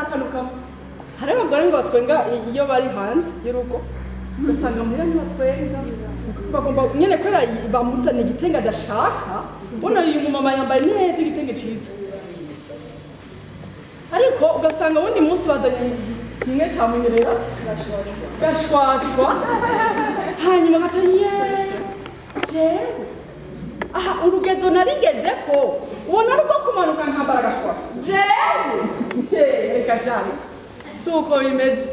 Akantu kamwe, hari abagore ngo batwenga iyo bari hanze y'urugo, ugasanga muhira ntibatwenga, bagomba nyene kubera bamuzana igitenge adashaka. Ubona uyu mumama yambaye neza igitenge ciza, ariko ugasanga wundi munsi bazanye kimwe ca munyerera gashwashwa, hanyuma gata ye jewe aha urugezo narigezeko, ubona ari ubwo kumanuka nkambara agashwashwa jewe. Reka shari, si uko bimeze.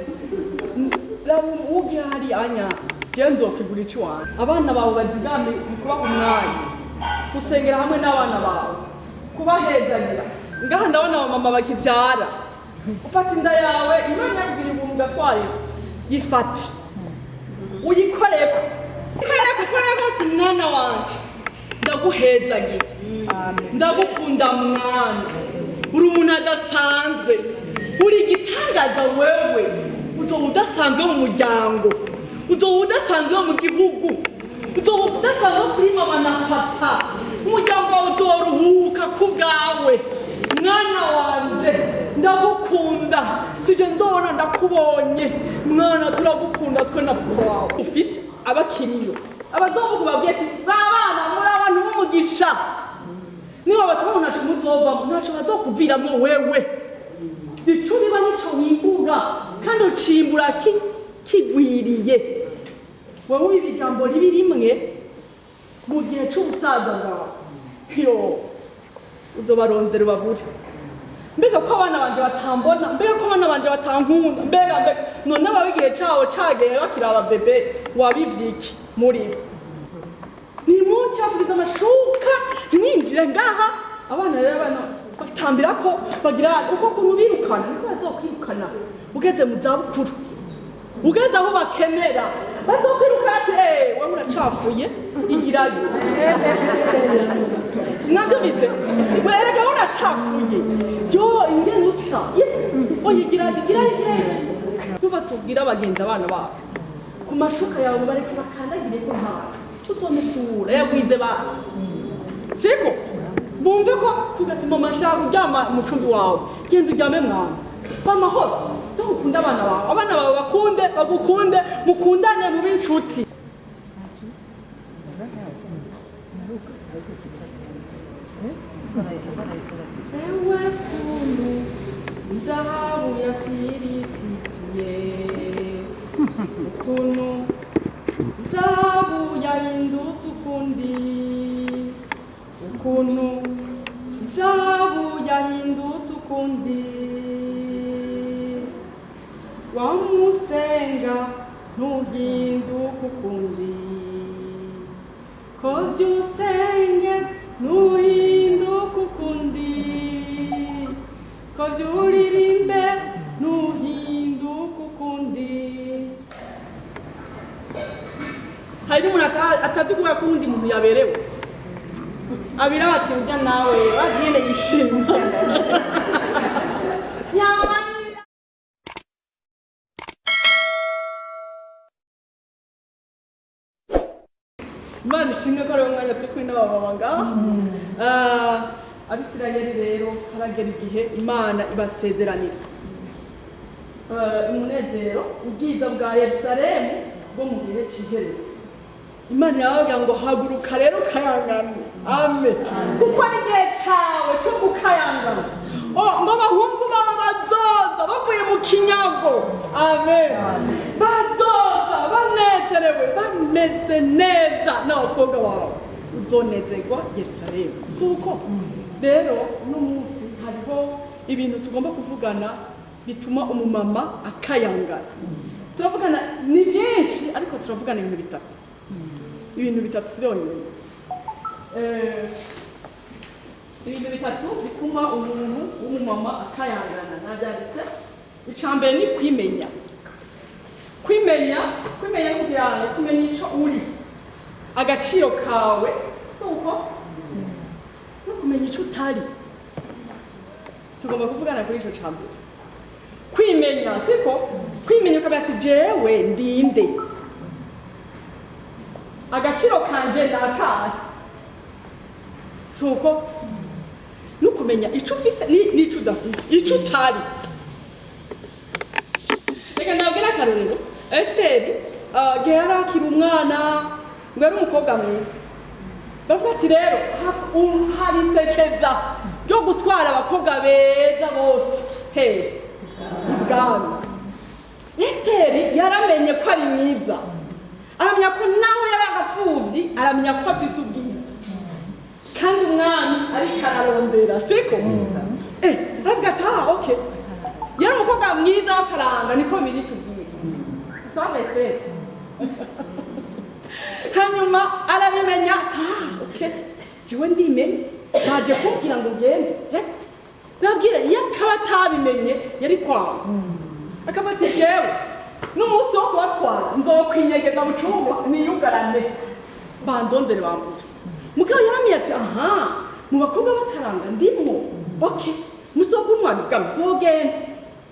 Raba ugiye hari anya jewe nzokigura ici wanje. Abana bawe bazigame mu kubaha umwanya, gusengera hamwe n'abana bawe, kubahezagira. Ngaha ndabona abamama bakivyara. Ufata inda yawe, Imana yakubwira ubuntu ugatwarira, yifate uyikoreko, ikoreko, ukoreko uti: "Mwana wanje, ndaguhezagiye, ndagukunda mwana, uri umuntu adasanzwe, uri igitangaza. Wewe uzoba udasanzwe mu muryango, uzoba udasanzwe mu gihugu, uzoba udasanzwe kuri mama na papa. Umuryango wawe uzoruhuka ku bwawe. Mwana wanje, ndagukunda, sije nzobona ndakubonye. Mwana, turagukunda twe na papa wawe." Ufise abakiriyo abazovuga, babwiye ati: "Ba bana, muri abantu b'umugisha." Niba batubona ntaco muzovamo, ntaco bazokuviramo wewe. Ico uriba nico wimbura, kandi ucimbura kigwiriye. Wewe ubiba ijambo ribi rimwe, mu gihe c'ubusaza bwawe yo uzobarondera ubabure. Mbega ko abana banje batambona, mbega ko abana banje batankunda, mbega mbega none baba igihe cawo cageye bakiri ababebe, wabivye iki muri bo? Nimuncafurize amashuka, ntimwinjire ngaha. Abana rero, abana batambira ko bagira uko kuntu birukana, niko bazokwirukana ugeze mu zabukuru, ugeze aho bakenera bazokwirukana ati: "Eh, wewe uracafuye, igirayo." Mwavyumvise? Werega uracafuye, yo ingene usa, oya, igirayo, igirayo, igirayo. Nuva tubwira abagenzi, abana babo ku mashuka yawe bareke bakandagire ko ntaco tuzomesura yagwize basi, siko bumve ko kugati: "Mama, nshaka kuryama mu cumbi wawe." Genda uryame mwana, bamahoro. Donc ukunde abana bawe, abana bawe bakunde, bagukunde, mukundane, mube inshuti. Ewe kuntu inzahabu yashiritsitiye, ukuntu inzahabu yahindutse ukundi, ukuntu inzahabu yahindutse ukundi, wamusenga ntuhinduka ukundi, ko vyusenge ntuhinduka ukundi, ko vyuririmbe ntuhinduka ukundi. Hari n'umuntu atazi kuvuga ko uwundi muntu yaberewe, abira bati: "Urya nawe bazi nyene yishima." Yama. Imana ishimwe ko ariwo mwanya turi kumwe n'abamama ngaha. Abisirayeli rero haragera igihe Imana ibasezeranira umunezero, ubwiza bwa Yerusalemu bwo mu gihe c'iherezo. Imana irababwira ngo: "Haguruka rero ukayangane, ame kuko ari igihe cawe co gukayangana." Oh, ngo abahungu babo bazoza bavuye mu kinyago, amen, bazoza banezerewe, bameze neza, n'abakobwa bawe uzonezerwa Yerusalemu. Si uko rero uno munsi hariho ibintu tugomba kuvugana bituma umumama akayangana. Turavugana, ni byinshi, ariko turavugana ibintu bitatu, ibintu bitatu byonyine. Ibintu bitatu bituma umuntu w'umumama akayangana nabyanditse. Icya mbere ni kwimenya. Kwimenya, kwimenya ni kugira ngo kumenya ico uri, agaciro kawe, si uko? No kumenya ico utari. Tugomba kuvugana kuri ico ca mbere, kwimenya, siko? Kwimenya ukamenya ati: "Jewe ndinde? Agaciro kanje ndakahe?" Si uko? No kumenya ico ufise n'ico udafise, ico utari. Nk'akarorero, Esiteri, igihe yari akiri umwana, ngo yari umukobwa mwiza. Baravuga ati rero hari isekeza ryo gutwara abakobwa beza bose he ibwami. Esiteri yaramenye ko ari mwiza, aramenya ko naho yari agapfuvyi, aramenya ko afise ubwiza, kandi umwami ariko ararondera, siko? Aravuga ati ah, okay. Yari umukobwa mwiza w'akaranga, niko biri tubwira. Sisaba Esiteri. Hanyuma arabimenya ati ah, okay, jewe ndimenye, baje kumbwira ngo ngende. Reka nabwire, iyo akaba atabimenye yari kwanga, akavuga ati jewe n'umunsi wo kubatwara nzokwinyegeza mu cumba niyugarane, bandondere bambure. Mugabo yaramenye ati aha, mu bakobwa b'akaranga ndimwo, okay, musi wo kuntwara ubwami nzogenda.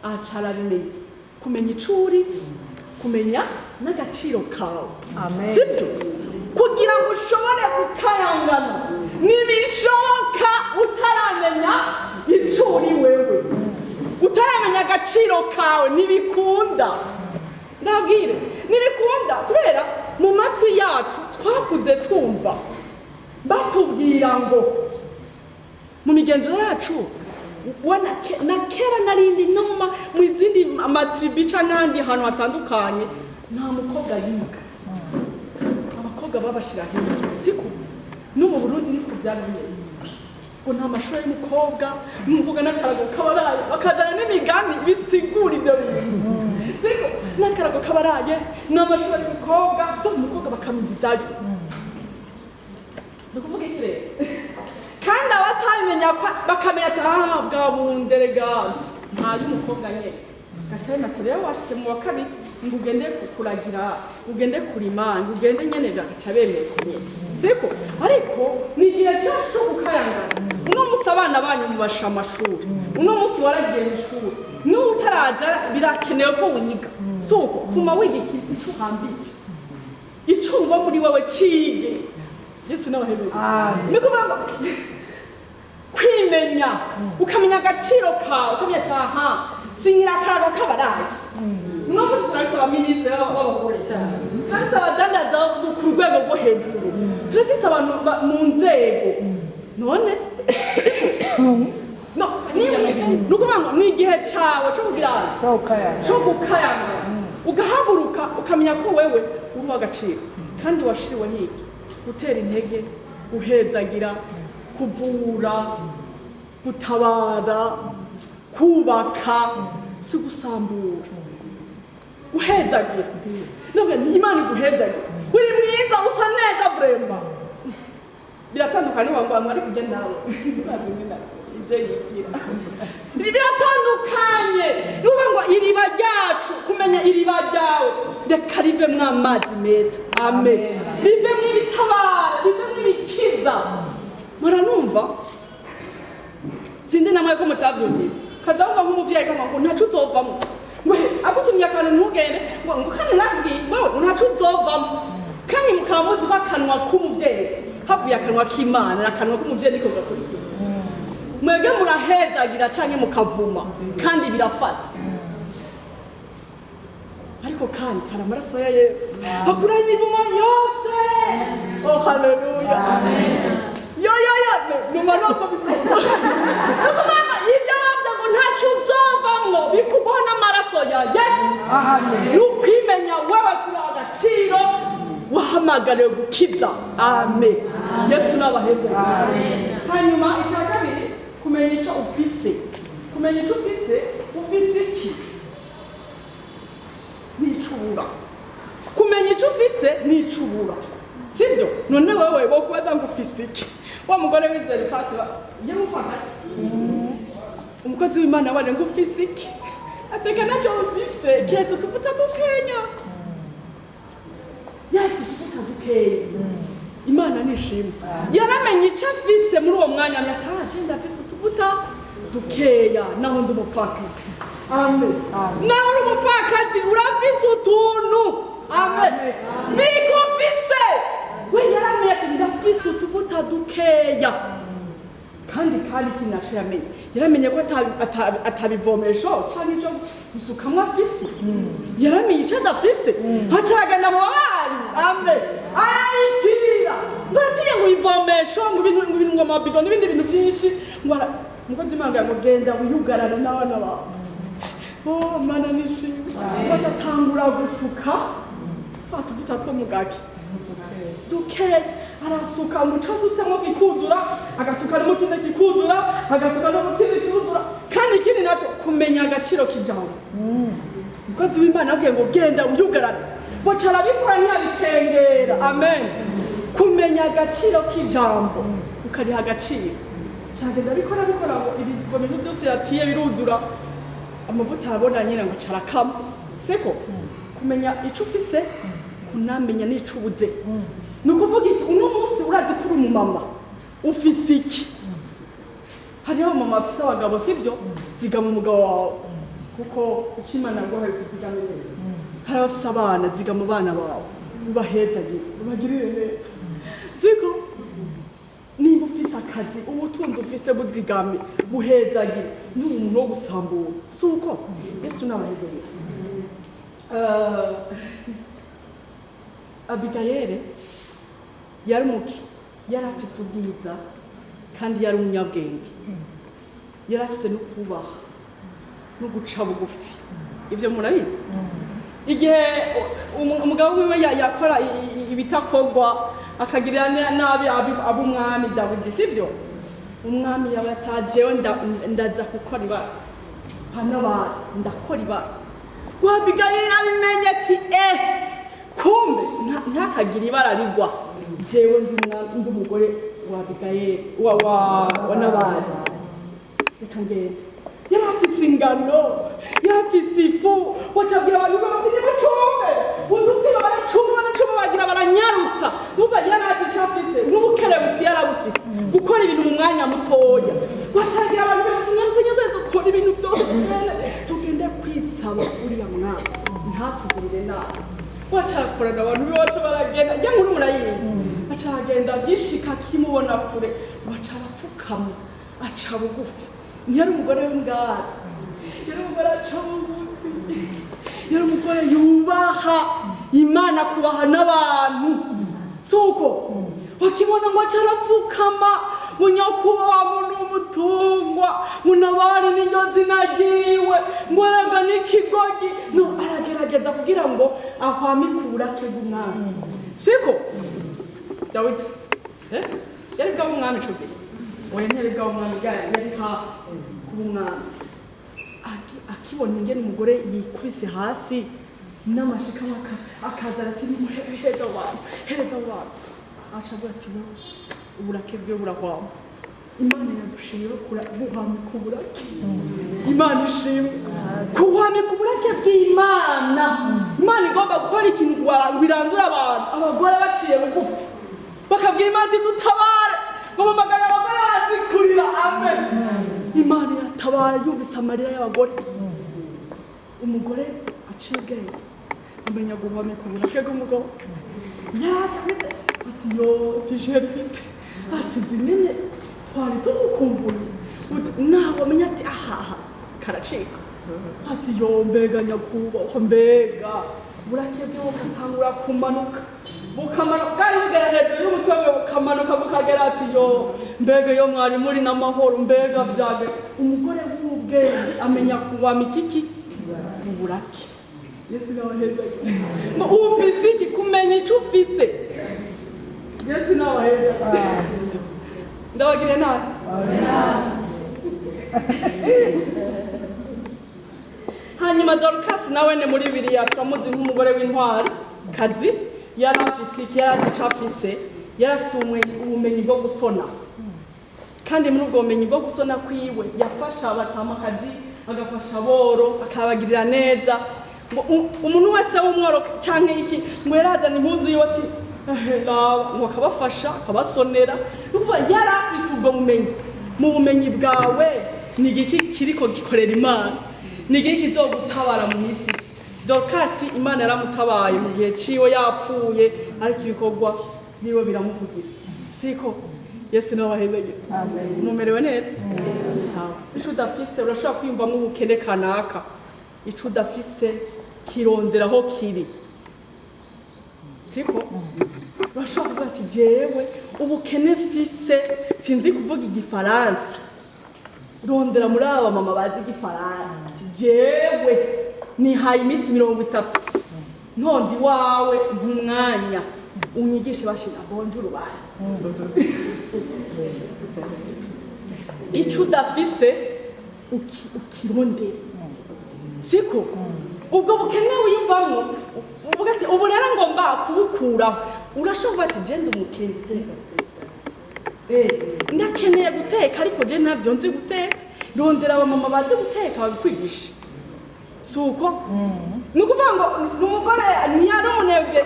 Aca arabimenya. Kumenya ico uri, kumenya n'agaciro kawe. Amen. Sibyo? Kugira ngo ushobore gukayangana, ntibishoboka utaramenya ico uri wewe, utaramenya agaciro kawe, ntibikunda. Ndabwire, ntibikunda, kubera mu matwi yacu twakuze twumva batubwira ngo mu migenzo yacu na kera narindi no mu zindi matribi canke ahandi hantu hatandukanye, nta mukobwa yiga, abakobwa babashira hirya, siko? No mu Burundi niko byari bimeze, ngo nta mashuri y'umukobwa, n'umukobwa n'akarago k'abaraye, bakazana n'imigani bisigura ibyo bintu, siko? N'akarago k'abaraye n'amashuri y'umukobwa, do umukobwa bakamwigizayo. Ni ukuvuga iki rero? Kandi abatabimenya bakamenya ati ah, bwa bunderega nta y'umukobwa nyene, gaca bimata rero washitse mu wa kabiri ngo ugende kuragira, ugende kurima, ngo ugende nyene, bagaca bemeye nyene, siko? Ariko ni igihe cyacu cyo gukayangana. Uno munsi abana banyu mubasha amashuri, uno munsi waragiye mu ishuri, n'ubu utaraja birakenewe ko wiga, si uko? Pfuma wiga ikintu ico uhambije, ico wumva muri wewe cige. Yesu n'abahebezi. Amen. Ni ukuvuga ngo kwimenya, ukamenya agaciro kawe, ukamenya ati aha, sinkira akarago k'abarayi. Uno munsi turafise abaminisitiri b'abagore, turafise abadandaza ku rwego rwo hejuru, turafise abantu mu nzego. None siko? No, ni ukuvuga ngo ni igihe cawe co kugira cyo gukayangana, ugahaguruka, ukamenya ko wewe uri uw'agaciro kandi washiriwe hiki gutera intege, guhezagira, kuvura, gutabara, kubaka, si gusambura, guhezagira. Nubwo ni Imana iguhezagira, uri mwiza, usa neza, vraiment biratandukanye n'uwo ngo ari kujya nawe ibyo yigira biratandukanye. Nuvuga ngo iriba ryacu, kumenya iriba ryawe, reka rivemwo amazi meza, amen, rivemwo ibitabara, rivemwo ibikiza. Muranumva? Sindi namwe ko mutavyumvise. Kaza wumva nk'umuvyeyi kama ngo ntaco uzovamwo, ngo he agutumye akantu ntugende, ngo kandi nakubwiye wewe ntaco uzovamwo, kandi mukaba muzi ko akanwa k'umuvyeyi havuye akanwa k'Imana n'akanwa k'umuvyeyi niko gakurikira. Mwebwe murahezagira canke mukavuma, kandi birafata. Ariko kandi hari amaraso ya Yesu akuraho imivumo yose. Oh, haleluya! Yo yo yo, numa nuko bisoma, nuko mama ibyo bavuga ngo ntaco uzovamwo bikugwaho n'amaraso ya Yesu. Amen. Ni ukwimenya wewe kuri agaciro, wahamagariwe gukiza, amen. Yesu n'abahebwe. Hanyuma icya kabiri, kumenya icyo ufise. Kumenya icyo ufise, ufise iki n'ico ubura. Kumenya icyo ufise n'ico ubura, sibyo? None wewe bo kubaza ngo ufise iki, wa mugore w'Izerifati yamufakazi, umukozi w'Imana wane, ngo ufise iki? Ateka nacyo ufise keretse utuvuta dukenya. Yesu, utuvuta dukeya. Imana nishimwe, yaramenye icyo afise muri uwo mwanya, yataje ndafise utuvuta dukeya naho ndi umupfakazi, amen. Naho uri umupfakazi urafise utuntu, amen. Niko ufise. We yaramenye ati ndafise utuvuta dukeya. Kandi ikintu naco yamenye, yaramenye ko atabivomesho canke ico gusukamwo afise. Yaramenye ico adafise, acagenda mu babanyi, ame arayitirira ngo yatiye ngo ivomesho, ngo ibintu, ngo amabido n'ibindi bintu byinshi, ngo umukozi w'Imana ngo genda wiyugarane n'abana bawe. Oh, Mana nishimwe! Baca atangura gusuka twa tuvuta two mu gaki dukeya, arasuka umuco asutsemwo kikuzura, agasuka no mu kindi kikuzura, agasuka no mu kindi kikuzura. Kandi ikindi naco, kumenya agaciro k'ijambo. Umukozi w'Imana abwiye ngo genda wiyugarane, baca arabikora, ntiyabikengera. Amen. Kumenya agaciro k'ijambo, ukariha agaciro. Cagenda abikora, abikora, ngo ibivomero byose yatiye biruzura amavuta, arabona nyine ngo carakama. Siko kumenya ico ufise, kunamenya n'ico ubuze. Ni ukuvuga iki? Uno munsi urazi ko uri umumama, ufise iki? Hariho abamama bafise abagabo, sivyo? Zigama umugabo wawe, kuko icyo Imana yaguhaye ukizigame neza. Hari abafise abana, zigama abana bawe, ubahezagire, ubagirire neza. Siko? Niba ufise akazi, ubutunzi ufise buzigame, buhezagire. Ni umuntu wo gusambura, si uko? Yesu n'abahezagire. Abigayere yari muki, yari afise ubwiza kandi yari umunyabwenge, yari afise no kubaha no guca bugufi. Ivyo murabizi. Igihe umugabo wiwe yakora ibitakorwa, akagirira nabi ab'umwami Dawidi, sivyo? Umwami yaba atajewe, ndaza gukora ibara hano, abantu ndakora ibara. Abigayeli abimenye ati kumbe ntakagire ibara rigwa jewe ndi ndi umugore wa Abigayeli, wa Nabali, reka ngende. Yari afise ingano, yari afise ifu. Wacabwira abantu bati nimucumbe udutsima. Baracumba, baracumba, bagira baranyarutsa. Numva yari azi ico afise n'ubukerebutsi yari abufise, gukora ibintu mu mwanya mutoya. Wacabwira abantu bati nyarutse, nyarutse, dukora ibintu byose, tugende kwisaba uriya mwana ntatugirire nabi. Wacakorana abantu biwacu, baragenda. Njya nkuru murayizi. Baca bagenda, gishika kimubona kure, baca arapfukama, aca bugufi. Ntiyari umugore w'ingara, yari umugore aca bugufi, yari umugore yubaha Imana, kubaha n'abantu. Si uko? Bakibona ngo aca arapfukama, ngo nyakubahwa muntu w'umutungwa, ngo Nabari n'iryo zina ryiwe, ngo araga n'ikigogi. No aragerageza kugira ngo ahwamike uburake bw'umwami. Siko Dawidi yari bwaba umwami ico gihe? Oya, ntiyari bwaba umwami, yari hafi kuba umwami. Akibona ingene umugore yikubise hasi n'amashika, akaza ati hereza abantu, hereza abantu, aca avuga ati wowe uburake bwe burahwama. Imana yadushimiye guhwamika uburake. Imana ishimwe kuhwamika uburake bw'Imana. Imana igomba gukora ikintu ngo irandure abantu. Abagore baciye bugufi bakabwira Imana ati dutabare, ngo bamagara abagore bazikurira. Amen. Imana iratabara yumvise amarira y'abagore. Umugore aciye ubwenge amenya guhwamika uburake bw'umugabo. Yaraje ati yo tijerite, ati zinene twari tugukumbuye. Uti nawe amenya ati ahaha karacika, ati yo mbega nyakubahwa, mbega burake bwe bukatangura kumanuka, bukamanuka, bwari bugera hejuru y'umutwe we, bukamanuka bukagera, ati yo mbega yo mwari muri n'amahoro, mbega byage. Umugore w'ubwenge amenya kuwamika iki? Uburake. Yesu nawe ngo ufise iki? Kumenya icyo ufise. Yesu nawe ndabagire nabi. Hanyuma Dorcas nawe ni muri Bibiliya turamuzi nk'umugore w'intwari kazi. Yari afise iki? Yari azi icyo afise. Yari afise ubumenyi bwo gusona, kandi muri ubwo bumenyi bwo gusona kwiwe yafasha abatamakazi, agafasha aboro, akabagirira neza. Ngo umuntu wese w'umworo canke iki, ngo yarazana impuzu yiwe ati raba, ngo akabafasha, akabasonera. Ni ukuvuga yari afise ubwo bumenyi. Mu bumenyi bwawe ni igiki kiriko gikorera Imana? Ni igiki kizogutabara mu minsi? Dorcas Imana yaramutabaye mu gihe ciwe, yapfuye ariko ibikorwa vyiwe biramuvugira. Siko? Yesu nawe ahezagire. Mumerewe neza? Sawa. Ico udafise urashobora kwiyumvamo ubukene kanaka. Ico udafise kirondera aho kiri, siko? Urashobora kuvuga ati: "Jewe ubukene fise, sinzi kuvuga Igifaransa." Rondera muri aba mama bazi Igifaransa, ati: "Jewe nihaye iminsi 30 ntonda iwawe nk'umwanya unyigishe bashira bonjour." Bazi ico udafise ukirondere, siko? Ubwo bukene wiyumvamwo, uvuga ati: "Ubu rero ngomba kubukuraho." Urashobora kuvuga ati: "Je ndi umukene, ndakeneye guteka, ariko je ntabyo nzi guteka." Rondera abamama bazi guteka babikwigisha, si uko? Ni ukuvuga ngo ni umugore ntiyari umunebwe.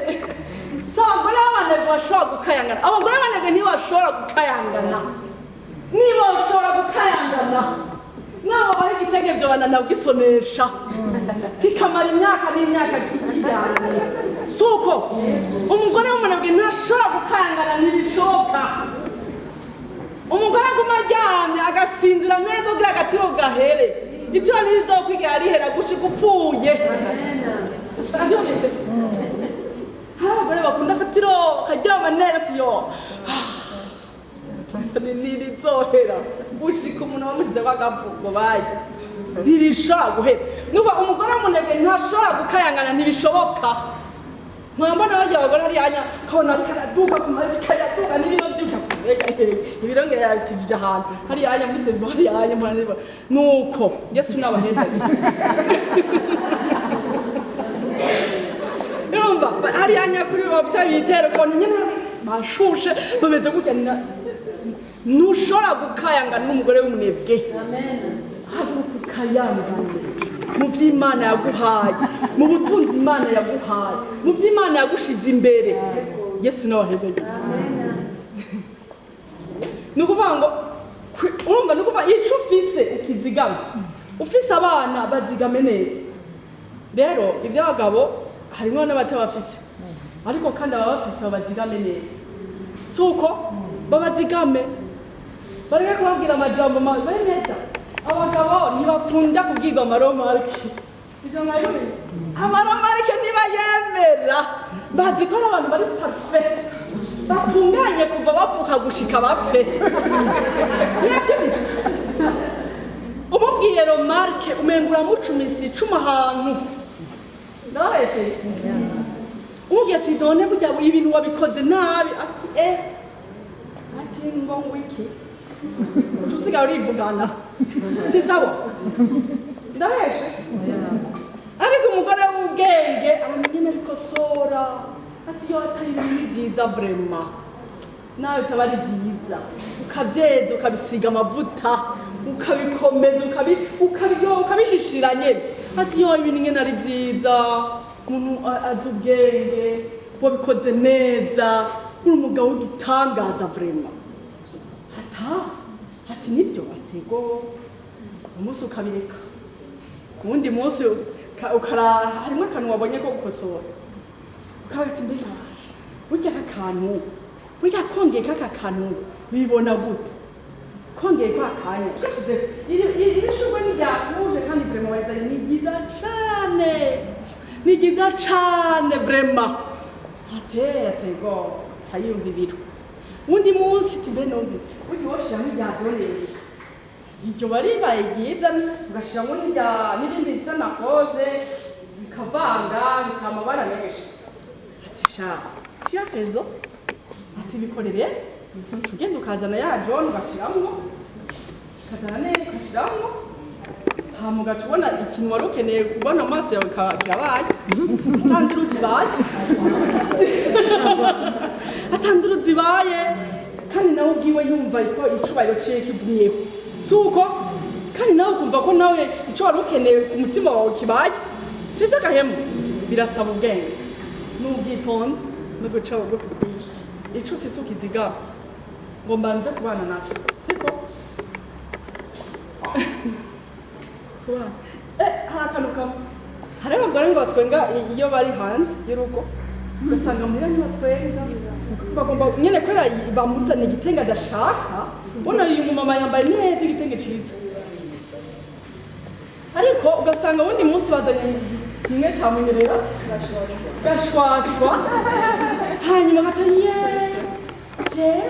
Si abagore b'abanebwe bashobora gukayangana. Abagore b'abanebwe ntibashobora gukayangana. Niba bashobora gukayangana, naho baha igitenge byo bananagisonesha kikamara imyaka n'imyaka kijyanye, si uko? Umugore w'umunebwe ntashobora gukayangana, ntibishoboka. Umugore aguma aryamye agasinzira neza kugira agatiro gahere, itiro ntirizokwigira rihera gushika upfuye. Abyumvise? Hari abagore bakunda akatiro, karyama neza, ati: "Yo, ntirizohera gushika umuntu bamushyizemo agapfu ngo baje, ntirishobora guhera." Nuba umugore w'umunebwe ntashobora gukayangana, ntibishoboka. Mwambona barya abagore hariya, kabona karaduka ku mazi, kayaduka n'ibiro byuka, mbega ibiro ngera yabitijije ahantu hariya muri sevivo hariya mpora. Nuko Yesu n'abahenda. Urumva hariya nyakuri bafite ibitero, ukabona nyine bashushe bameze gutya. Ntushobora gukayangana n'umugore w'umunebwe. Haguruka ukayangane mu by'Imana yaguhaye, mu butunzi Imana yaguhaye, mu by'Imana yagushize imbere. Yesu nawe ahebeye. Ni ukuvuga ngo urumva, ni ukuvuga ico ufise ukizigame. Ufise abana, bazigame neza. Rero iby'abagabo harimo n'abatabafise, ariko kandi ababafise babazigame neza, si uko? Babazigame, bareke kubabwira amajambo mabi. Bene abagabo ntibakunda kubwirwa ama remarques. Ibyo mwabimenye? Ama remarques ntibayemera. Bazi ko ari abantu bari parfaits, batunganye kuva bavuka gushika bapfe. Ntiyabyumvise? Umubwiye remarque, umenga uramucumisa icumu ahantu. Ndababeshe? Umubwiye ati: "None burya ibintu wabikoze nabi," ati: "Eh," ati: "Ngo ngwiki?" Uca usigaye urivugana, si sawa? Ndabeshe? Ariko umugore w'ubwenge aramenya bikosora, ati: "Yo, atari ibintu ni byiza vraiment." Nawe bitaba ari byiza, ukabyeza, ukabisiga amavuta, ukabikomeza, yo, ukabishishira nyene, ati: "Yo, ibintu nyene ari byiza, umuntu azi ubwenge, wabikoze neza, uri umugabo w'igitangaza vraiment." Ata ati: "Nibyo?" Atego. Umunsi ukabireka, uwundi munsi harimo akantu wabonye ko gukosora, ukavuga ati: "Mbega burya aka kantu, burya kongeye kaka kantu bibona gute kongeye kwa kanya ugashize iri shurwe ntiryakuje, kandi vraiment wayizanye, ni ryiza cane, ni ryiza cane vraiment." Ate atego cayumva ibiro. Undi munsi ati: "Mbe nombe burya woshiramo irya doreye, iryo baribaye ryiza, ugashiramo n'irindi risa na rose, bikavanga bikaba amabara menshi." Ati: "Sha, tu as raison." Ati: "Bikorere." Ugenda ukazana ya jaune, ugashiramwo, ukazana neza ugashiramwo, hama ugaca ubona ikintu wari ukeneye kubona amaso yawe kirabaye, atanduru zibaye, atanduru zibaye. Kandi nawe ubwiwe yumva ko icubahiro ciwe kigumyeho, si uko? Kandi nawe ukumva ko nawe ico wari ukeneye ku mutima wawe kibaye. Si ibyo gahemu? Birasaba ubwenge n'ubwitonzi no guca bugufi kwinshi. Ico ufise ukizigama, ngo mbanje kubana naco, siko kubana. Hari akantu kamwe, hari abagore ngo batwenga iyo bari hanze y'urugo, ugasanga muhira ntibatwenga. Bagomba nyene kubera bamuzana igitenge adashaka. Ubona uyu mumama yambaye neza, igitenge ciza, ariko ugasanga wundi munsi bazanye kimwe camunyerera gashwashwa. Hanyuma gata ye, jewe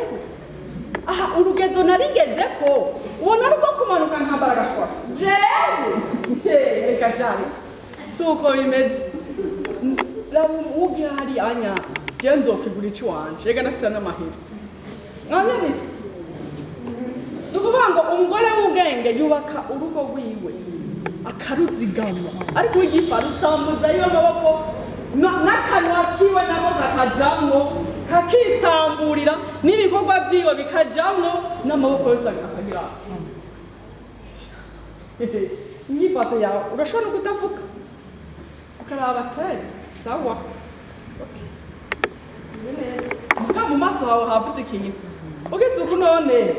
aha urugezo narigeze ko ubona ari ubwo kumanuka nkambara agashwashwa jewe. Reka shari, si uko bimeze. Raba ugiye hari anya, jewe nzokigura ici wanje, rega nafise n'amahera. Mwanyumvise? Ni ukuvuga ngo umugore w'ubwenge yubaka urugo rwiwe akaruzigama, ariko uw'igifa rusambuza yiwe amaboko n'akanwa kiwe nako kakajamwo, kakisamburira, n'ibikorwa vyiwe bikajamwo, n'amaboko yose akagira inyifato yawe. Urashobora no kutavuga, ukaraba atari sawa. Okay. Muga mu maso hawe havuze ikintu, ugeze uku none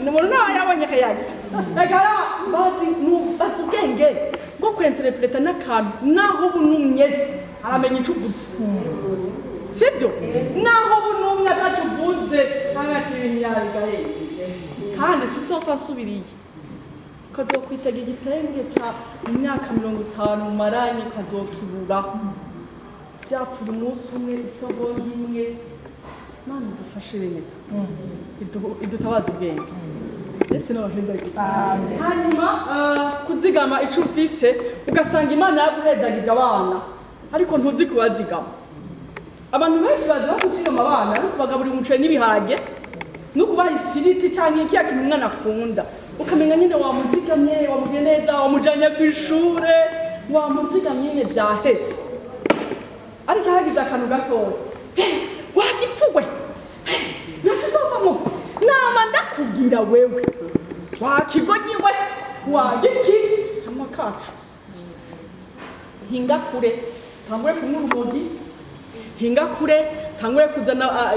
umuntu nawe yabonye kayasi. Reka bazi bazi ubwenge bwo kwenterepureta n'akantu, naho bunumye aramenya ico uvuze, sibyo? Naho bunumye ataco uvuze, kandi ati ibintu yabigaye kandi sinzopfa nsubiriye. Ukazokwitega igitenge ca imyaka 50 umaranye, ukazokibura byapfuye umunsi umwe, isegonda imwe. Mana idufashe bene, idutabaze ubwenge ndetse n'abaheza. Hanyuma kuzigama ico ufise. Ugasanga Imana yaguhezagije abana, ariko ntuzi kubazigama. Abantu benshi bazi ko kuzigama abana ari ukubagaburira umuceri n'ibiharage no kubaha ifiriti canke kiya kintu umwana akunda, ukamenya nyine wamuzigamye, wamubwiye neza, wamujanye kw'ishure, wamuzigamye nyine, vyahetse. Ariko hagize akantu gatoya: "Hey, wagipfuwe, naco uzovamo, nama ndakubwira wewe, wakigogiwe, wagiki." Hamwe kacu hinga kure, tangure kunywa urumogi, hinga kure, tangure kuzana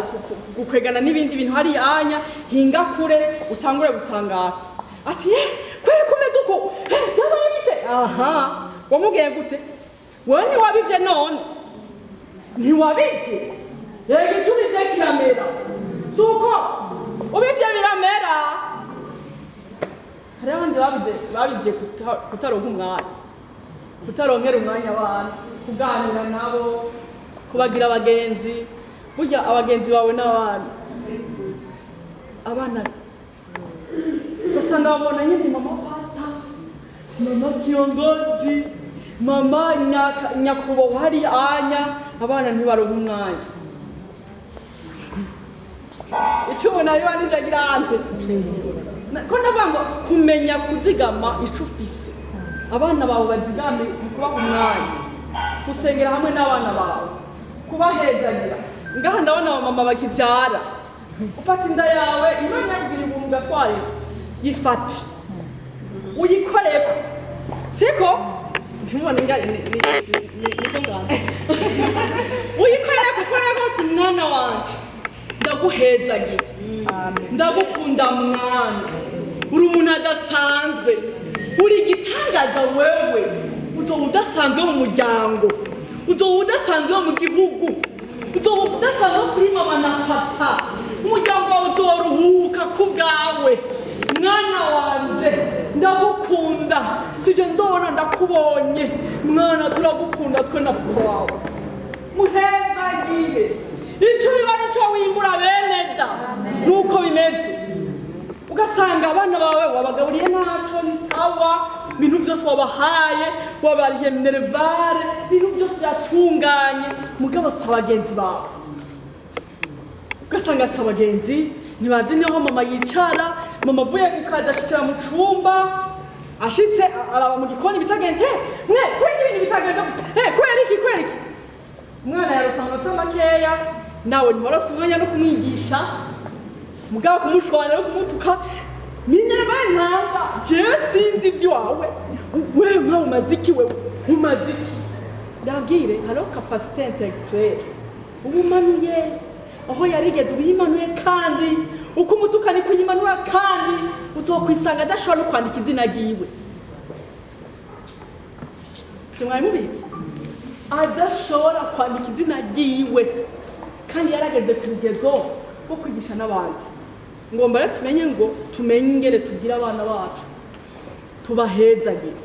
gukwegana n'ibindi bintu hariya anya, hinga kure, utangure gutangara ati: "Ye, kweri kumeze uko? Eh, byabaye bite?" Aha wamubwiye gute? Wewe ntiwabivye? None ntiwabivye? Yego, icyo ubivye kiramera, si uko ubivye biramera. Hariho abandi babivye kutaronka umwanya, kutaronkera umwanya abana, kuganira nabo, kubagira abagenzi. Burya abagenzi bawe n'abana, abana ugasanga babona nyine mama pastor, mama kiongozi, mama nyakubahwa hariya anya, abana ntibaronka umwanya. Icyo ubona biba nico agira ante ko ndavuga ngo kumenya kuzigama ico ufise, abana bawe bazigame mu kubaha umwanya, gusengera hamwe n'abana bawe, kubahezagira. Ngaha ndabona abamama bakivyara. Ufata inda yawe, Imana yakubwira ubuntu ugatwarira, yifate uyikoreko, siko? Ntimubone niko ngana uyikoreko, ukoreko uti: "Mwana wanje, ndaguhezagiye, ndagukunda mwana, uri umuntu adasanzwe, uri igitangaza. Wewe uzoba udasanzwe mu muryango, uzoba udasanzwe mu gihugu, uzoba udasanzwe kuri mama na papa. Umuryango wawe uzoruhuka ku bwawe. Mwana wanje, ndagukunda, sije nzobona ndakubonye. Mwana, turagukunda twe na papa wawe." Muhezagire. Ico biba nico wimbura, bene da, nuko bimeze. Ugasanga abana bawe wabagaburiye, naco ni sawa, ibintu byose wabahaye, wabarihiye minerval, ibintu byose biratunganye, mugabo si abagenzi bawe. Ugasanga si abagenzi, ntibazi niho mama yicara. Mama avuye ku kazi, ashikira mu cumba, ashitse araba mu gikoni bitagenze. "He mwe, kubera ibintu bitagenze? He, kubera iki, kubera iki?" Umwana yarose amanota makeya, nawe ntiwarose umwanya no kumwigisha, mugabo kumushwana no kumutuka: "Minerval ntanga, jewe sinzi ivy'iwawe, wewe nkawe umaze iki? Wewe umaze iki?" Ndabwire, hariho capacité intellectuelle uba umanuye aho yarigeze, uyimanuye, kandi uko umutuka niko uyimanura, kandi uzokwisanga adashobora no kwandika izina ryiwe. Ivyo mwari mubizi? Adashobora kwandika izina ryiwe. Kandi yarageze ku rugezo rwo kwigisha n'abandi. Ngomba rero tumenye ngo tumenye ingene tubwira abana bacu, tubahezagire,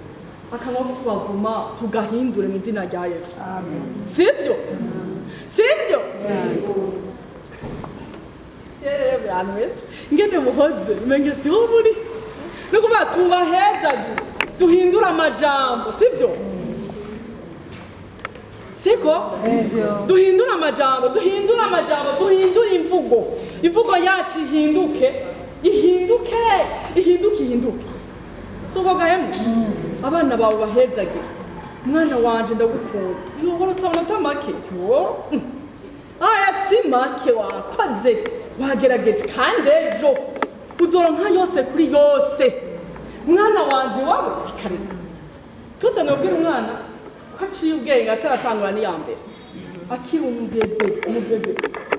akanwa ko kubavuma tugahindure mu izina rya Yesu. Sibyo? Sibyo? Rero byanwetse ingene muhoze, menge siho muri ni ukuvuga tubahezagire, duhindure amajambo. Sibyo? Siko? Duhindure amajambo, duhindure amajambo, duhindure imvugo. Imvugo yacu ihinduke, ihinduke, ihinduke, ihinduke. Si uko gahemu? Abana bawe bahezagire. Mwana wanje, ndagukunda. Yo, usaba amanota make. Yo, aya si make, wakoze, wagerageje, kandi ejo uzoronka yose kuri yose. Mwana wanje, wawe akareka tuzane. Ubwira umwana ko aciye ubwenge ataratangura n'iya mbere, akiri umubebe. Umubebe,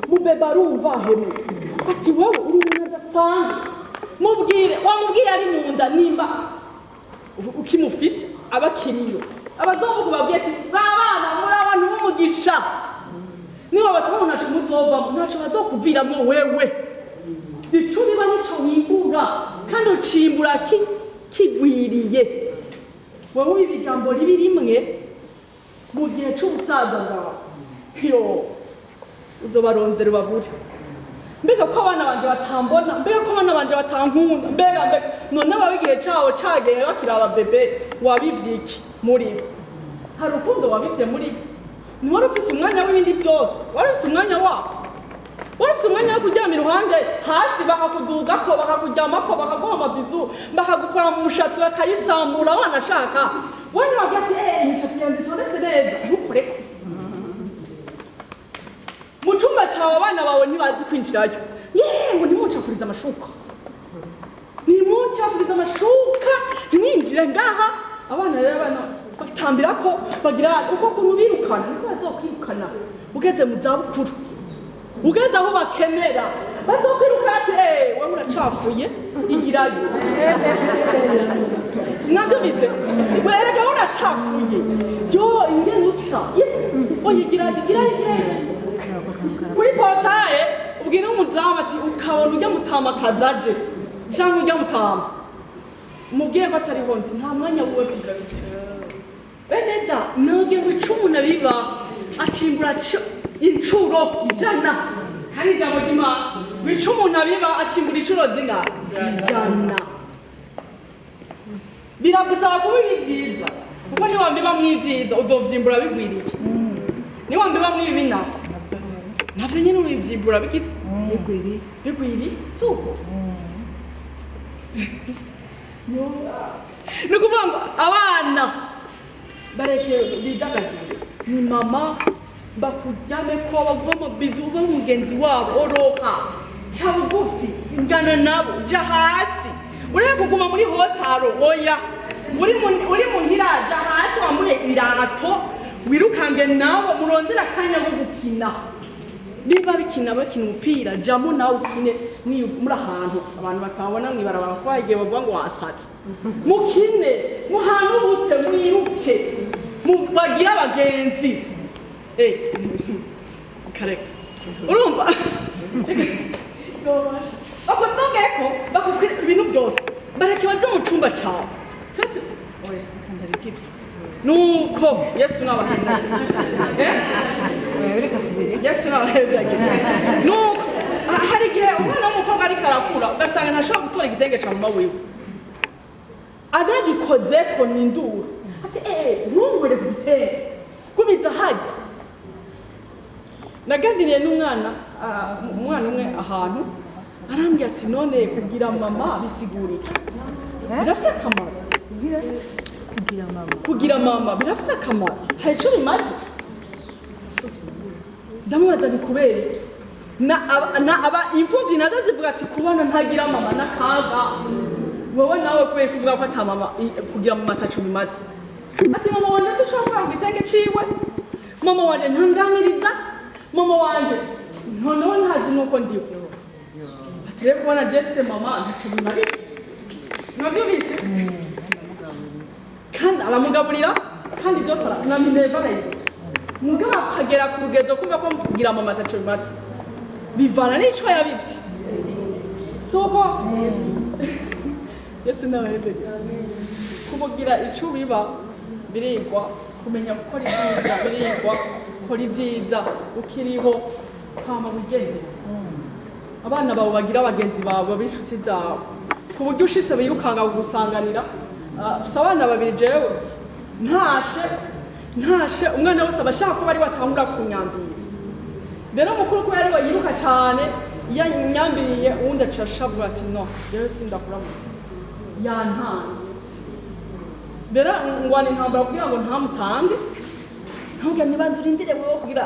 mubebe arumva hemwe ati: "Wowe uri umuntu adasanzwe." Mubwire, wamubwiye ari mu nda, nimba ukimufise aba akiriyo. Abazovuga, babwiye ati: "Ba bana, muri abantu b'umugisha." Niba batubona, ntaco muzovamo, ntaco bazokuviramwo wewe. Ico biba nico wimbura, kandi ucimbura kigwiriye. Wowe ubiba ijambo ribi rimwe, mu gihe c'ubusaza bwawe, yo, uzobarondera ubabure. Mbega ko abana banje batambona? Mbega ko abana banje batankunda? Mbega, mbega none baba igihe cawo cageye bakiri ababebe, wabivye iki muri bo? Hari urukundo wabivye muri bo? Ntiwari ufise umwanya w'ibindi byose, wari ufise umwanya wabo? Wari ufise umwanya wo kuryama iruhande hasi, bakakudugako, bakakuryamako, bakaguha amabizu, bakagukora mu mushatsi, bakayisambura wanashaka? Wowe ntiwabwira ati: "Eh, imishatsi yanjye itondetse neza, ntukoreko." Mu cyumba cyawe abana bawe ntibazi kwinjirayo. Yeee, ngo ntimuncafurize amashuka, ntimuncafurize amashuka, ntimwinjire ngaha. Abana rero, abana batambira ko bagira uko kuntu birukana, niko bazokwirukana ugeze mu zabukuru, ugeze aho bakenera, bazokwirukana ati: "Eh, wowe uracafuye, igirayo." Mwavyumvise? We, erega wowe uracafuye, yo, ingene usa. Ye, oya, igirayo, igirayo, igirayo. Kuri portail ubwira umuzamu ati: "Ukabona ujya mutama kazaje cyangwa ujya mutama, mubwire ko atariho ndi, nta mwanya wuwe mfise." Bene da, nabwiye ngo ico umuntu abiba acimbura incuro 100. Kandi ijambo ry'Imana ngo ico umuntu abiba acimbura incuro zingahe? 100. Biragusaba kuba ibi byiza, kuko niwambibamwo ibyiza uzovyimbura bigwiriye, niwambibamwo ibibi nako navyo nyene urivyimbura bigize Bigwiriye. Bigwiriye. Si uko? Ni ukuvuga ngo abana bareke bidagadure, ni mama bakuryame ko baguha amabizu, ube mugenzi wabo, oroka, ca bugufi, njana nabo, ja hasi, ureke kuguma muri hotaro. Oya, uri muhira, ja hasi, wambure ibirato, wirukange nabo, murondere akanya ko gukina. Niba bikina, bakina umupira, jamo nawe ukine. Muri ahantu abantu batabona, mwibarabara, kuko hari igihe bavuga ngo wasatse. Mukine, muhane ubute, mwiruke, bagire abagenzi. Eh, kareka urumva bakutogeko, bakukwira ibintu byose, bareke baze mu cumba cawe. Oya, reka ndareke ibyo. Nuko Yesu n'abaheza, eh? Oya, reka kubireka. Yesu n'abaheza. Nuko hari igihe umwana w'umukobwa ariko arakura, ugasanga ntashobora gutora igitenge ca mama wiwe, anagikozeko ni induru, ati: "Eh, ntungure ku gitenge, gumiza hajya." Naganiriye n'umwana, umwana umwe ahantu, arambwira ati: "None kugira mama bisigura iki? Birafise akamaro?" Kugira mama. "Kugira mama birafise akamaro? Hari ico bimaze?" Ndamubaza: "Ni kubera iki?" Na aba imfuvyi nazo zivuga ati: "Kubona ntagira mama n'akaga." Wowe nawe kubera ko uvuga ko ata mama, kugira mama ataco bimaze? Ati: "Mama wanje sinshobora kurara ku gitenge ciwe, mama wanje ntanganiriza, mama wanje noneho ntazi nuko ndiwe." Ati: "Rero kubona jefise mama ntaco bimariye." Mwavyumvise? Kandi aramugaburira, kandi byose na minerval arayiguza. Mugabo akagera ku rugezo kumva ko kugira mama ataco bimaze, bivana n'ico yabivye. Soko Yesu n'abahebezi kumugira ico biba birigwa, kumenya gukora ibyiza birigwa, kora ibyiza ukiriho kwama wigendera. Abana bawe bagira abagenzi bawe b'inshuti zawe, ku buryo ushitse birukanga kugusanganira. Mfise abana babiri jewe, ntashe umwana wese aba ashaka kuba ari we atangura kunyambira. Rero mukuru kubera ariwe yiruka cane, iyo anyambiriye uwundi aca ashavura ati: "No, jewe sindakuramutsa, yantanze." Rero ngwana intambara kugira ngo ntamutange, nkamubwira: "Nibanza urindire wewe kugira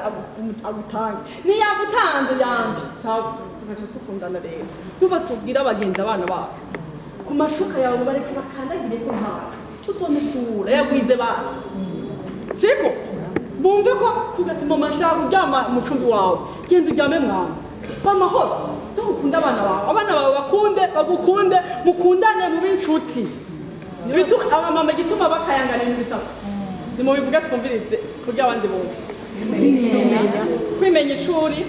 agutange." Niyagutanze yambi, sawa, tugaca tukundana. Rero nuva tubwira abagenzi abana bacu ku mashuka yawe bareke bakandagire ko ntaco tuzomesura yagwize basi, siko bumve ko kugati mama nshaka kuryama mu cumbi wawe, genda uryame mwana bamahoro. Dukunda abana bawe, abana bawe bakunde, bagukunde, mukundane, mube inshuti. Abamama igituma bakayangana ibintu bitatu nimubivuge twumvirize kugira abandi bumve: kwimenya icuri,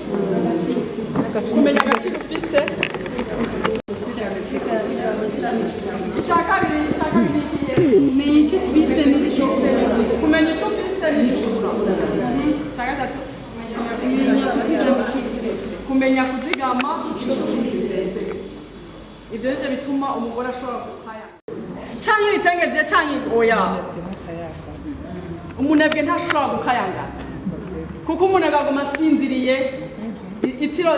kumenya agaciro ufise. Icya kabiri ikihe? Kumenya icyo ufise n'icyo Kumenya icyo ufise n'icyo ubura. Icya gatatu? Kumenya kuzigama. Kumenya kuzigama icyo ufise. Ibyo nibyo bituma umugore ashobora gukaya canke ibitenge vye canke oya. Umunebwe ntashobora gukayangana kuko umunebwe aguma asinziriye. Itiro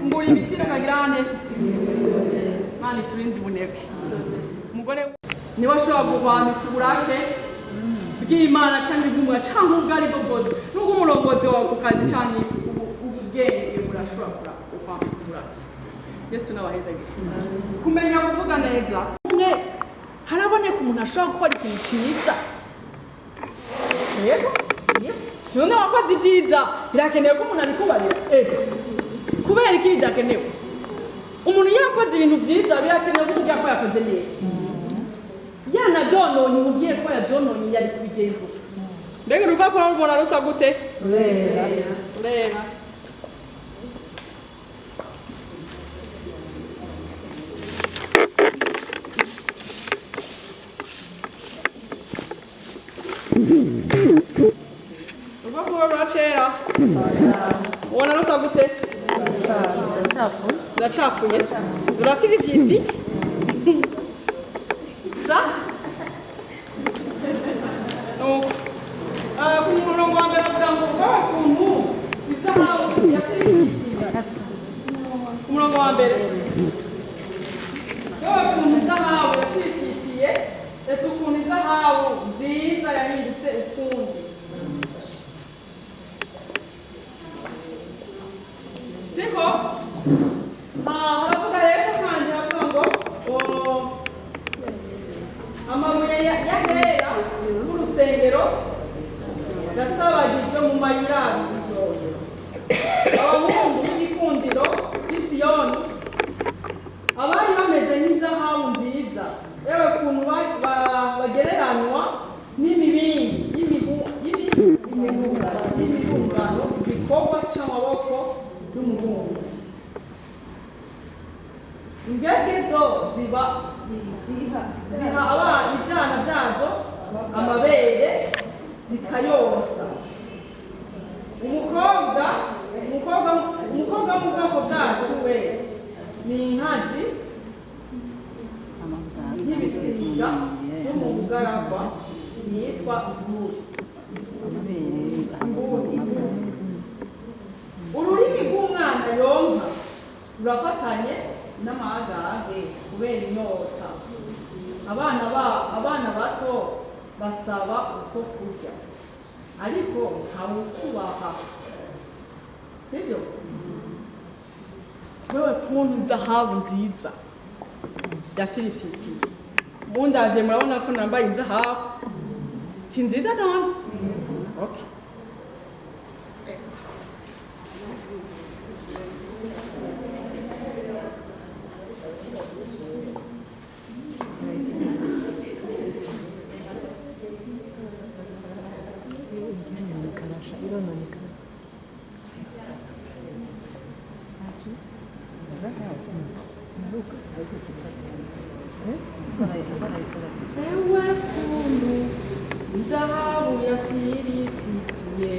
ngura imitiro kagirane. Mana iturinde ubunebwe. Umugore niwe ashobora guhwamika uburake bw'Imana canke bw'umwa canke ubwo ari bwo bwose, n'ubwo umurongozi wawe ku kazi canke ubwenge burashobora guhwamika uburake. Yesu n'abahezagire. Kumenya kuvuga neza umwe, haraboneka umuntu ashobora gukora ikintu ciza. Yego, sinone wakoze ibyiza, birakenewe ko umuntu abikubarira. Ego, kubera iki bidakenewe? Umuntu iyo yakoze ibintu byiza birakenewe ko umubwira ko yakoze neza. Yanabyononye, umubwiye ko yabyononye, yari kubigenza uko. Mbega urupapuro rubona rusa gute? Rurera. Rurera. Urupapuro ruracera, ubona rusa gute? Ruracafuye, rurafite ivyindi sa nuko. Ku murongo wa mbere avuga ngo wa kuntu izahabu yasirishitiye. Ku murongo wa mbere: wa kuntu izahabu yashirishitiye, ese ukuntu izahabu nziza yahindutse ukundi, siko? Haravuga hepfo kandi haravuga ngo amabuye y'ahera y'urusengero yasabagijwe mu mayira abiri yose. Abahungu b'igikundiro b'i Siyoni abari bameze nk'izahabu nziza, yewe ukuntu bagereranywa n'imibindi y'imibungano, igikorwa c'amaboko y'umubumbyi. Imbwebwe zo ziba ziha abana ibyana byazo amabere zikayonsa. Umukobwa wo mu bwoko bwacu we ni inkazi nk'ibisiga byo mu bugaragwa yitwa inkuri. Ururimi rw'umwana yonka rurafatanye n'amagage kubera inyota. Abana bato basaba uko kurya, ariko ntawukubaha, sibyo? Wewe kuntu inzahabu nziza yashirishitiye, mundavye murabona ko nambaye inzahabu, si nziza none? Okay. Ewe kuntu inzahabu yashirifitiye,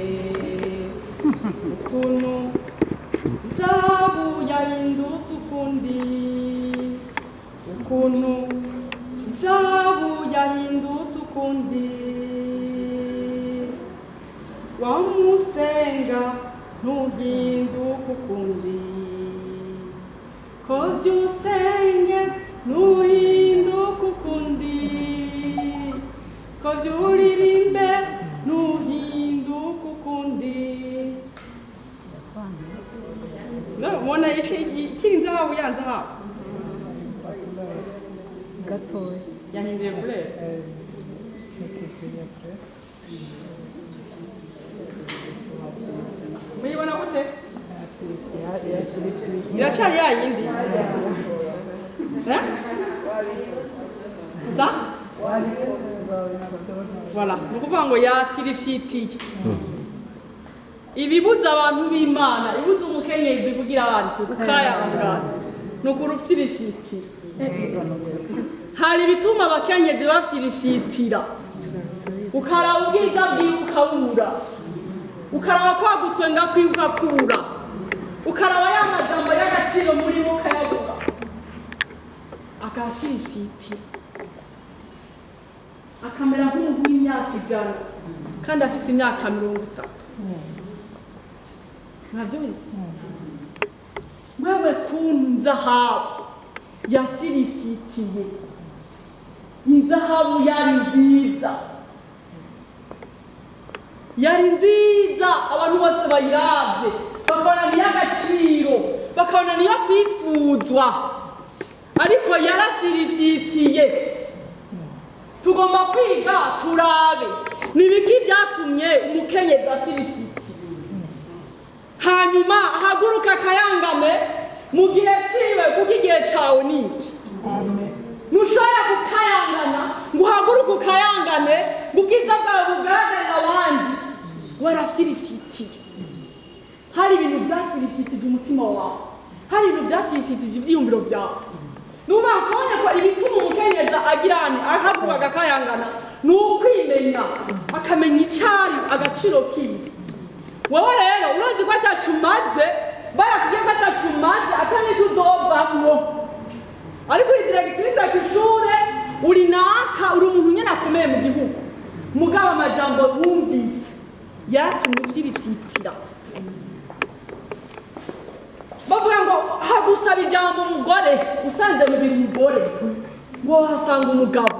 ukuntu inzahabu yahindutse ukundi, ukuntu inzahabu yahindutse ukundi, wamusenga ntuhinduka ukundi, ko vyusenge ntuhinduka ukundi, ko vyuririmbe ntuhinduka ukundi. None mubona ikiri inzahabu ya nzahabu Gatoya. Yahinduye couleur. Muyibona gute? Iracari ya yindi. Eh? Za? Voilà, ni ukuvuga ngo yashirifyitiye. Ibibuza abantu b'Imana, ibibuza umukenyezi kugira abantu ukayangana, ni ukurufyirifyitira. Hari ibituma abakenyezi bafyirifyitira. Ukaraba ubwiza bwiwe ukabura, ukaraba kwagutwenga kwiwe ukakura, ukaraba ya majambo y'agaciro muri we ukayabura, akashirifyitira, akamera nk'umuntu w'imyaka 100 kandi afise imyaka 30. Mwavyumvise? Wewe kuntu nzahabu yafyirifyitiye, inzahabu yari nziza, yari nziza, abantu bose bayiravye bakabona ni iy'agaciro, bakabona ni iyo kwifuzwa, ariko yarafyirifyitiye. Tugomba kwiga turabe ni ibiki byatumye umukenyezi afyirifyitiye, hanyuma ahaguruka akayangane mu gihe ciwe, kuko igihe cawe ni iki. Ntushobora gukayangana ngo uhaguruke ukayangane ngo ubwiza bwawe bugaragarire abandi warafyirifyitiye. Hari ibintu byafyirifyitije umutima wawe, hari ibintu byafyirifyitije ivyiyumviro byawe. Nuba tubonye ko ibituma umukenyezi agira ane ahaguruka agakayangana ni ukwimenya, akamenya icari agaciro kiwe. Wowe rero urazi ko atacu umaze, barakubwiye ko atacu umaze, ata n'ico uzovamwo, ariko uri directrice kw'ishure, uri naka, uri umuntu nyene akomeye mu gihugu, mugabo amajambo wumvise yaratumye ufyirifyitira. Bavuga ngo hagusaba ijambo umugore, usanze mu biri umugore ngo wahasanga umugabo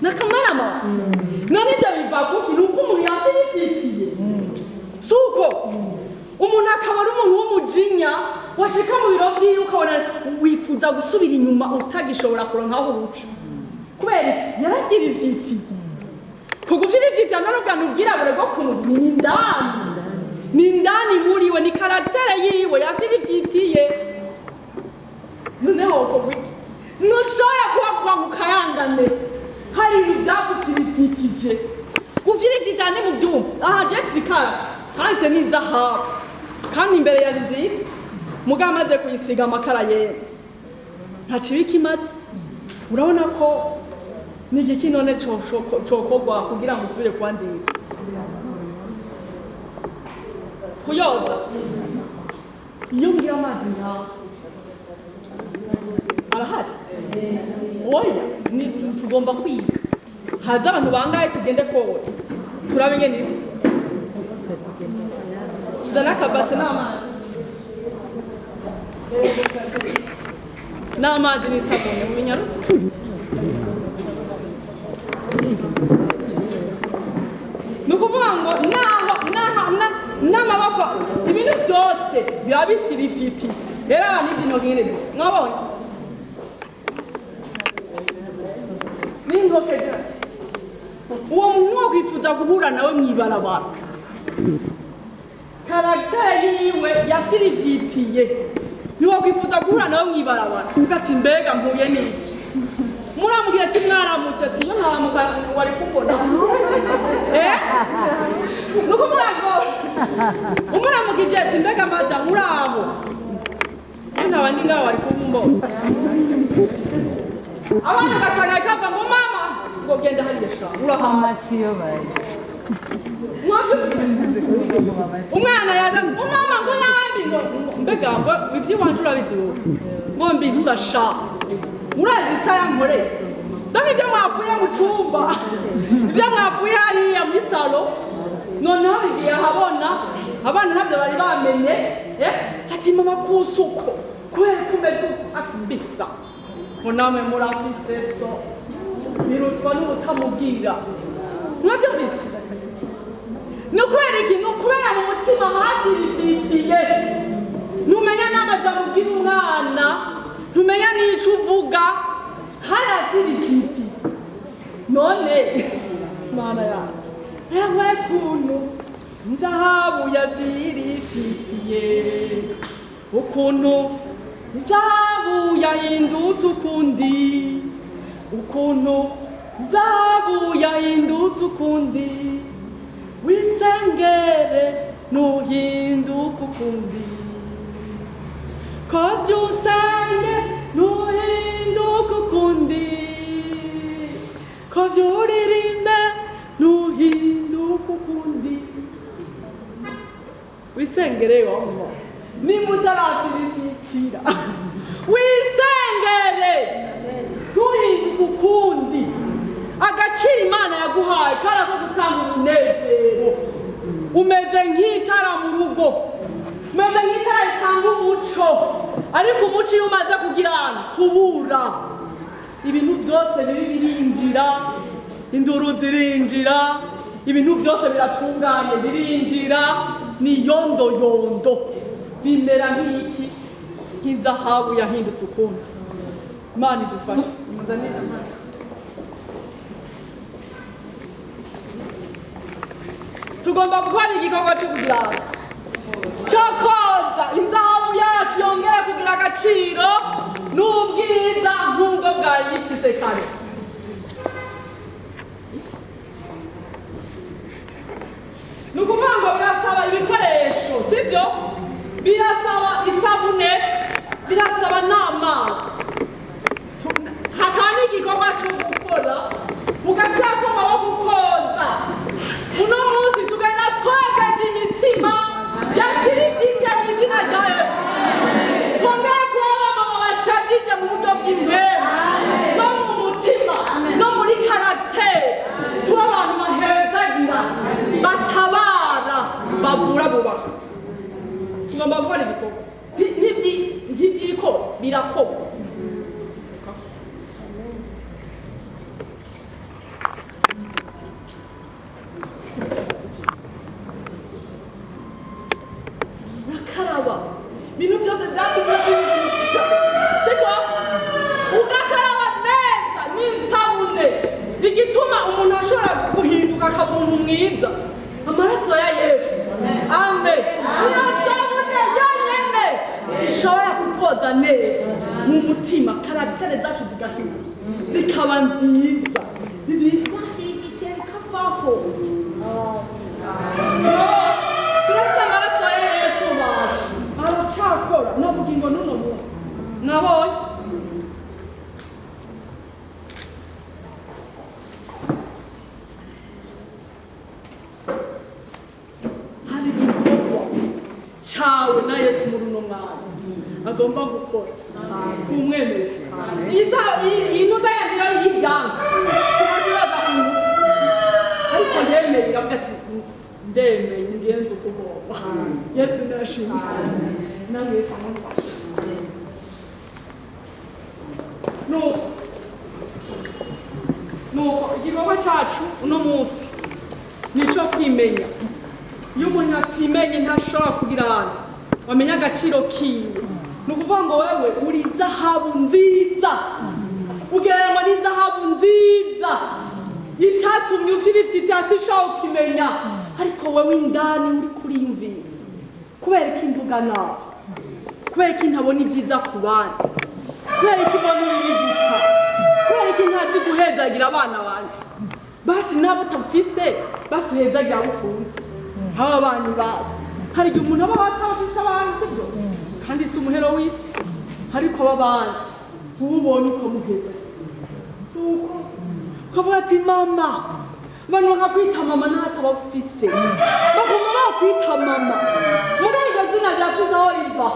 n'akamaramaza. None ivyo biva kuki? Ni uko umuntu yafyirifyitiye. Si uko umuntu akaba ari umuntu w'umujinya, washika mu biro vyiwe ukabona wifuza gusubira inyuma utagishobora kuronka aho uca, kubera iki? Yarafyirifyitiye. Kugufyirifyitira none ubwa n'ubwirabure bwo ku mubiri, ni indani, ni indani muri we, ni caractère yiwe yafyirifyitiye. Noneho wokorwa iki? Ntushobora guhaguruka ngo ukayangane, hari ibintu byagufyirifyitije. Gufyirifyitira ni mu byumba. Aha Jeff Zikara kahise ni inzahabu, kandi imbere yari nziza, mugabo amaze kuyisiga amakara yera ntaco iba ikimaze. Urabona ko ni igiki none cokorwa kugira ngo usubire kuba nziza? Kuyoza. Iyo ngira amazi ngaha arahari? Oya, tugomba kwiga. Haza abantu bangahe tugende koza, turabe ingene isa. Zana akabase n'amazi, n'amazi n'isabune mubinyarutse. Ni ukuvuga ngo naho n'amaboko, ibintu byose biba bishirifyitiye. Rero aba n'idino nkene zisa, mwabonye n'intoke zirati. Uwo muntu wokwifuza guhura nawe mw'ibarabara, caractère yiwe yafyirifyitiye, ntiwokwifuza guhura nawe mw'ibarabara uvuga ati mbega mpuye n'iki? Muramubwira ati mwaramutse, ati iyo ntaramuka wari kumbona. Ni ukuvuga ngo Umuramukije ati mbega madamu uraho, iyo ntabandi ngaho wari kubumbona. Abana ugasanga kava ngo mama ngo genda hariya sha urahaha. Amasiyo bari. Umwana yaza ngo mama ngo yambi ngo mbega ngo ivy'iwanje urabizi wowe ngo mbisa sha urazi isa yankoreye. Donc ibyo mwapfuye mu cumba, ibyo mwapfuye hariya muri salo, noneho bigiye ahabona. Abana ntabyo bari bamenye, ati mama kusuko kubera ko umeze uko, ati mbisa ngo namwe murafise so birutwa n'ubutamubwira. Mwavyumvise? Ni ukubera iki? Ni ukubera mu mutima hatirifitiye. Ntumenya n'amajambo ubwira umwana, ntumenya n'ico uvuga, haratirifiti. None mana yacu, ewe kuntu nzahabu yavyirifitiye, ukuntu nzahabu yahindutse ukundi, ukuntu nzahabu yahindutse ukundi, wisengere nuhinduka ukundi, ko vyusenge nuhinduka ukundi, ko vyuririmbe nuhinduka ukundi. Wisengere wamma nimba utaravyibifitira, wisengere ntuhinduke ukundi. Agaciro Imana yaguhaye kari ako gutanga umunezero. Umeze nk'itara mu rugo, umeze nk'itara ritanga umuco, ariko umuco iyo umaze kugira kubura, ibintu byose bibi birinjira, induru zirinjira, ibintu byose biratunganye birinjira, ni yondoyondo, bimera nk'iki, nk'inzahabu yahindutse ukundi. Imana idufashe. Muzanire amazi. Tugomba gukora igikorwa cyo kugira cyo koza inzahabu yacu yongere kugira agaciro n'ubwiza nk'ubwo bwari yifise kare. Ni ukuvuga ngo birasaba ibikoresho, sibyo? Birasaba isabune, birasaba n'amazi, hakaba n'igikorwa cyo gukora ugashaka amaboko ukoza. Uno munsi tugenda twogeje imitima ya kirifite mu izina rya Yesu. Twongere kuba abamama bashajije mu buryo bw'impemu no mu mutima no muri caractère, tuba abantu bahezagira, batabara, bavura bubaka. Tugomba gukora ibikorwa ntibyikora, birakorwa. Urakaraba ibintu byose byatumye ubyihutira, siko? Ugakaraba neza n'isabune. Igituma umuntu ashobora guhinduka akaba umuntu mwiza, amaraso ya Yesu, amen. Iyo sabune yonyene ishobora kutwoza neza mu mutima, caractère zacu zigahinduka zikaba nziza, ibyifitiye bikavaho. Turasa amaraso ya Yesu basha aracakora n'ubugingo n'uno munsi nabonye. Hari igikorwa cawe na Yesu muri uno mwanya agomba gukora kumwemeje. Iyi ntuza yanje rero y'ivyanga sinabibaza ku ngufu, ariko yemeye iravuga ati ndemeye ngenze uko ugomba. Yesu ndashimye namwe Yesu amufashe. Nuko igikorwa cacu uno munsi nico kwimenya. Iyo umuntu atimenye ntashobora kugira ahantu wamenya agaciro kiwe. Ni ukuvuga ngo wewe uri izahabu nziza, ugereranywa n'izahabu nziza. Icatumye uvyirifite hasi ishobora ukimenya, ariko wewe indani uri kuriyumvira kubera ko imvuga nabi, kubera ko ntabona ibyiza ku bandi, kubera ko mbona ibibi gusa, kubera ko ntazi guhezagira abana banje. Basi nabo utafise, basi uhezagira abo utunze. Ababanyi basi, hari igihe umuntu aba atafise abantu, sibyo? Kandi si umuhero w'isi, ariko ababandi uba ubonye ukamuheza, si uko ukavuga ati mama, abantu bakakwita mama n'ahataba ufise, baguma bakwita mama. Muri iryo zina rirafise aho riva.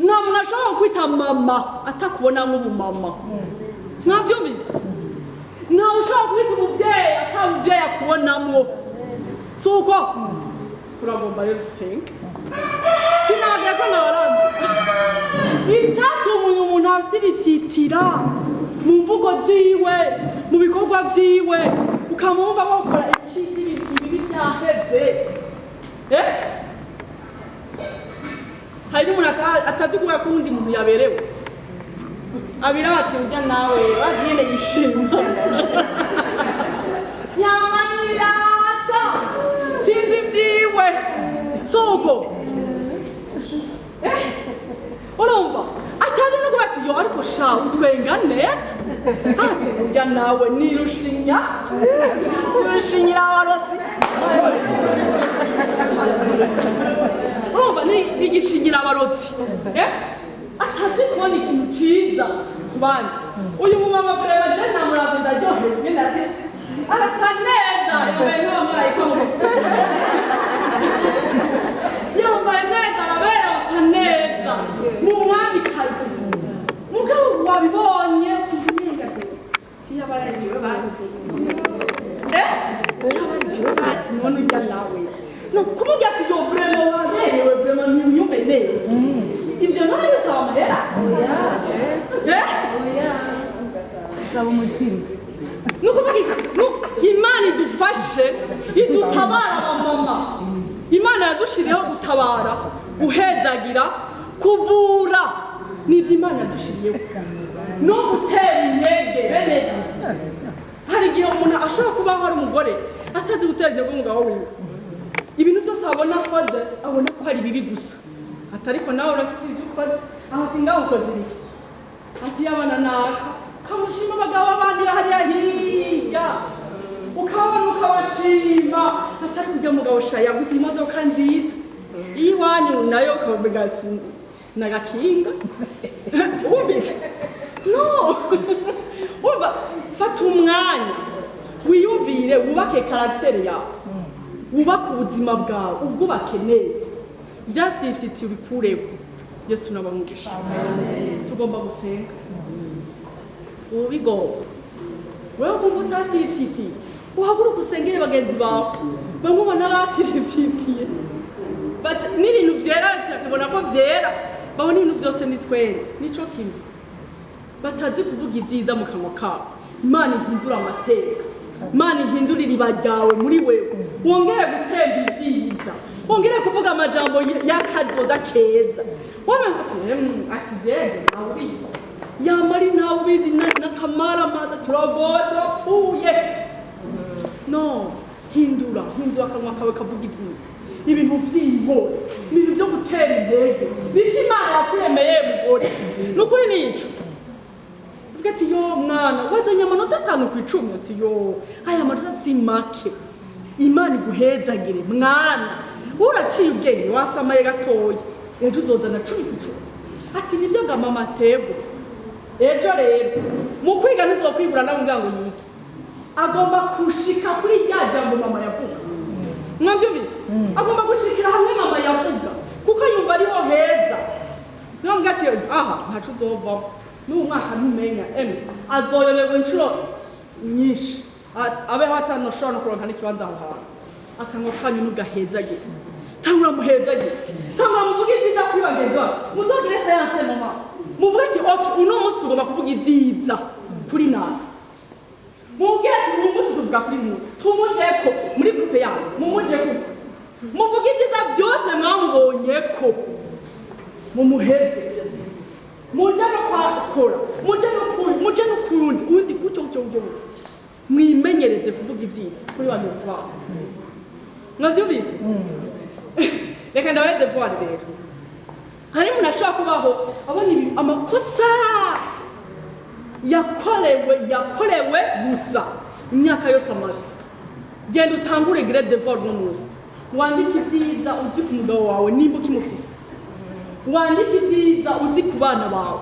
Nta muntu ashobora kwita mama atakubona nk'umumama. Mwabyumvise? Ntawe ushobora kwita umubyeyi ata mubyeyi akubonamwo, si uko? Turagomba rero gusenga. Sinabwiye ko nabarambi icyatuma uyu muntu afyirifyitira mu mvugo ziwe, mu bikorwa vyiwe, ukamwumva wokora icyiza, ibibi byaheze. Hari n'umuntu atazi kuvuga ko uwundi muntu yaberewe, abira bati urya nawe bazi nyene yishima yamayirata, sinzi ibyiwe, si uko? Urumva atazi no kuba ati yo, ariko sha utwenga neza, ati urya nawe nirushinya nirushinyira abarozi. Urumva ni igishinyira abarozi, atazi kubona ikintu ciza ku bandi. Uyu mumama vraiment je namuravye ndaryohewe nyene, ati arasa neza, yambaye nk'abamarayika mu mutwe, yambaye neza, arabera, asa neza, ni umwamikazi. Mugabo wabibonye kuvumenga tiyabara jewe basi, yabara jewe basi, none urya nawe no kumubwira ati yo, vraiment waberewe, vraiment ntiyumve neza. Ibyo none bisaba amahera? Saba umutima. Ni ukuvuga Imana idufashe, idutabara abamama. Imana yadushiriyeho gutabara, guhezagira, kuvura, nibyo Imana yadushiriyeho, no gutera intege bene. Hari igihe umuntu ashobora kubaho ari umugore atazi gutera intege umugabo wiwe. Ibintu byose abona akoze, abona ko ari bibi gusa, atariko nawe urafise ibyo ukoze aho, ati ngaho ukoze ibi, ati yabana naka, ukamushima. Abagabo abandi hariya hirya ukababona ukabashima, atari kurya mugabo sha yaguze imodoka nziza, iyo iwanyu nayo ukavuga nagakinga. Wumvise? No wumva, fata umwanya wiyumvire, wubake caractère yawe, wubake ubuzima bwawe, ubwubake neza, byafyifyitiye ubikureho. Yesu nabamugisha. Tugomba gusenga. Ubigowe wewe kumva utafyifyitiye, uhaguruke usengere bagenzi bawe. Bamwe ubona bafyifyitiye n'ibintu vyera bakabona ko vyera, babona ibintu byose ni twende nico kimwe, batazi kuvuga ibyiza mu kanwa kabo. Imana ihindura amateka, Imana ihindura iriba ryawe muri wewe, wongere gutemba ibyiza, wongere kuvuga amajambo y'akazoza keza. Wowe ati ati jeje ntawe ubizi, yamari ntawe ubizi n'akamara maza, turagowe, turapfuye. No hindura, hindura akanwa kawe kavuga ibyiza, ibintu by'inkore, ibintu byo gutera intege. Nico Imana yakuremeye, mugore, ni ukuri nico. Uvuga ati yo mwana wazanye amanota 5 ku 10, ati yo aya manota si make, Imana iguhezagire mwana, uraciye ubwenge, wasamaye gatoya, ejo uzozana 10 ku 10. Ati nibyo nga mama tego. Ejo rero mu kwiga ntuzokwigura namubwira ngo yige, agomba gushika kuri rya jambo mama yavuga. Mwabyumvise? Agomba gushikira hamwe mama yavuga, kuko yumva ariho heza. Mwambwira ati aha ntaco uzovamo n'ubu mwaka, ntumenya emwe azoyoberwa inshuro nyinshi, abeho atanoshobora no kuronka n'ikibanza aho hantu. Akanwa kanyu ntugahezagire, tangura muhezagire, tangura muvuge ibyiza kuri bagenzi banyu. Muzogire séance mama, muvuge ati ok, uno munsi tugomba kuvuga ibyiza kuri nawe. Mubwire ati uyu munsi tuvuga kuri muntu, tumujeko muri groupe yanyu, mumujeko, muvuge ibyiza byose mwamubonyeko, mumuheze, muje no kwa skora, muje no kuri, muje no kurundi undi, gutyo gutyo gutyo. Mwimenyereze kuvuga ibyiza kuri bagenzi banyu. Mwavyumvise? Reka ndabahe devoir rero. Hari umuntu ashobora kubaho abona amakosa yakorewe gusa imyaka yose amaze. Genda utangure gire devoir uno munsi. Wandike ibyiza uzi ku mugabo wawe nimba ukimufise, wandike ibyiza uzi ku bana bawe,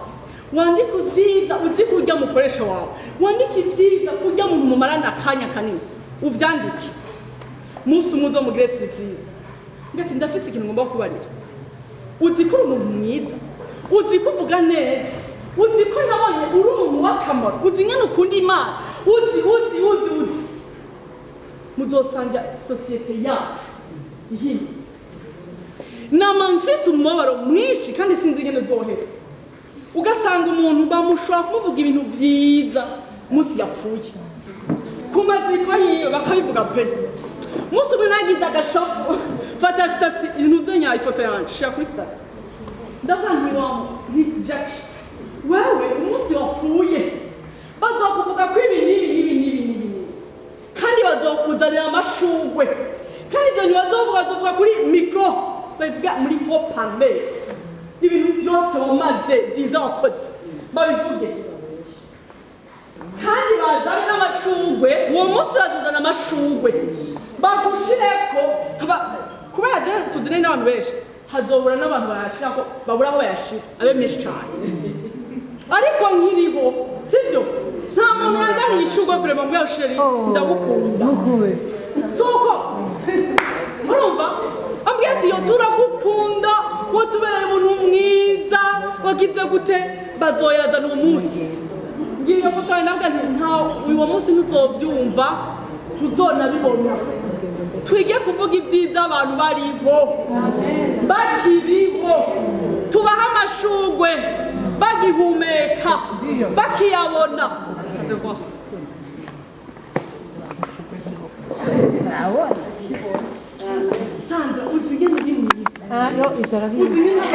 wandike ibyiza uzi kurya mukoresha wawe, wandike ibyiza kurya muntu mumarana akanya kanini, uvyandike. Munsi umwe uzomugire surprise, ngati ndafise ikintu ngomba kubarira. Uzi ko uri umuntu mwiza, uzi ko uvuga neza, uzi ko nabonye uri umuntu w'akamaro, uzi nyene ukunda Imana, uzi, uzi, uzi, uzi. Muzosanga sosiyete yacu ihindutse. Nama mfise umubabaro mwinshi kandi sinzi ingene uzohera. Ugasanga umuntu bamushobora kumuvuga ibintu vyiza musi yapfuye, ku maziko yiwe bakabivuga pe. Musi umwe nagize agashapu, fata statut, ibintu nya ifoto yanje shira kuri statut, ndavuga nti wa nti Jackie, wewe umunsi wapfuye bazokuvuga ko ibi n'ibi n'ibi n'ibi n'ibi n'ibi, kandi bazokuzanira amashugwe, kandi ibyo ntibazovuga, bazovuga kuri micro, babivuga muri haut-parleur, ibintu byose wamaze byiza wakoze babivuge, kandi bazane n'amashugwe. Uwo munsi bazazana amashugwe bagushireko. Kubera je tuzine n'abantu benshi, hazobura n'abantu bayashirako, babura aho bayashira abe menshi cane. Ariko nkiriho, sibyo, nta muntu yanzaniye ishugwe vraiment ngo chérie, ndagukunda. Nukuri. Suko urumva ambwira ati yo turagukunda, watubereye umuntu mwiza, wagize gute. Bazoyazana uwo munsi. Ngira iyo foto yawe, nabwo nti nta uwo munsi ntuzovyumva, ntuzonabibona. Twige kuvuga ibyiza abantu bariho, bakiriho, tubahe amashugwe bagihumeka, bakiyabona. Urabona. Sandra, uzi ingene uri mwiza. Yo ijoro. Uzi ingene Bizi.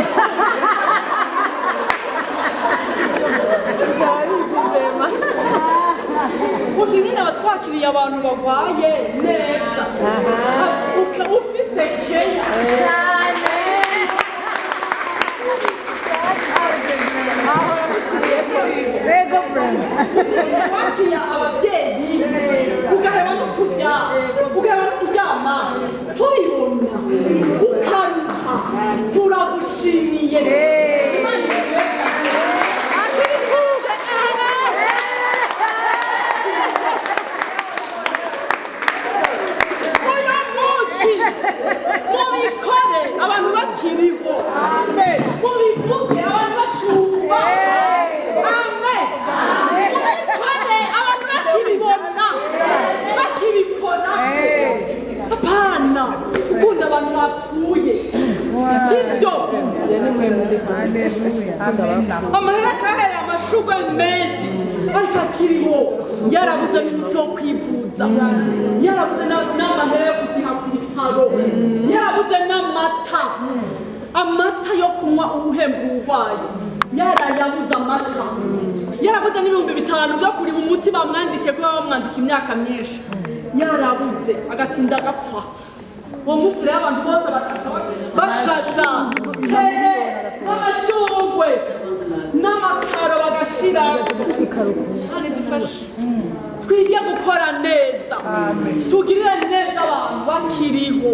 Uzi ingene abatwakiriye abantu bagwaye neza. Ufise keya. Cyane. Ego friend. Wakiriye ababyeyi ugaheba no kurya, ugaheba no kuryama, tubibona ukaruha, turagushimiye. Imana iguhe. Uyu munsi mubikore abantu bakiriho, mubivuge abantu bacumva, amen. Mubikore abantu bakibibona, bakibikora. Apana gukunda abantu bapfuye, sibyo. Amahera kahereye amashugwe menshi, ariko akiriho yarabuze n'imiti yo kwivuza, yarabuze n'amahera yo kujya ku bitaro, yarabuze n'amata, amata yo kunywa ubuhemba uburwayi yarayabuze, amata yarabuze n'5,000 byo kuriha umuti bamwandikiye, kuba bamwandika imyaka myinshi, yarabuze agatinda agapfa. Uwo munsi rero abantu bose bakaca bashaza hehe n'amashugwe n'amakaro bagashira. Kandi dufashe twige gukora neza, tugirire neza abantu bakiriho,